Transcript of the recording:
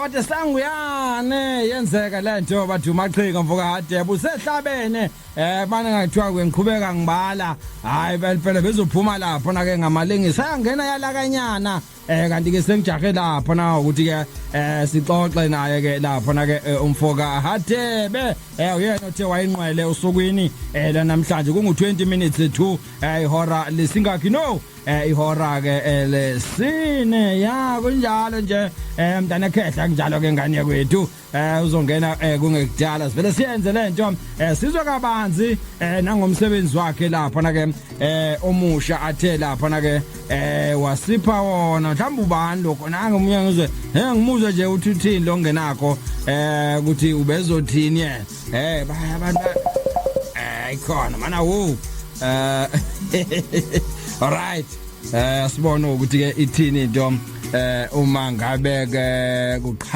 Kodwa sanguyane yenzeka lento bathi umaqhinga mfoka Hadebe usehlabene bana ngathiwa ngiqhubeka ngibala hayi phela bezophuma lapho na ke ngamalengisa yangena yalakanyana kanti ke sengijahe lapho na ukuthi ke sixoxe naye ke lapho na ke umfoka Hadebe uyena othe wayinqwele usukwini la namhlanje kungu 20 minutes to ihora lesingakhi no ihora ke lesine ya kunjalo nje mntana ekhehla kunjalo ke ngane yakwethu uzongena kungekudala sivele siyenze lento sizwe kabanzi nangomsebenzi wakhe lapha na ke omusha athe lapha na ke wasipha wona mhlawumbe ubani lokho nange umunye ngizwe ngimuzwe nje uthi uthini lo ngenakho ukuthi ubezothini yena baya abantu ikhona mana wo all right sibone ukuthi ke ithini into uma ngabe ke.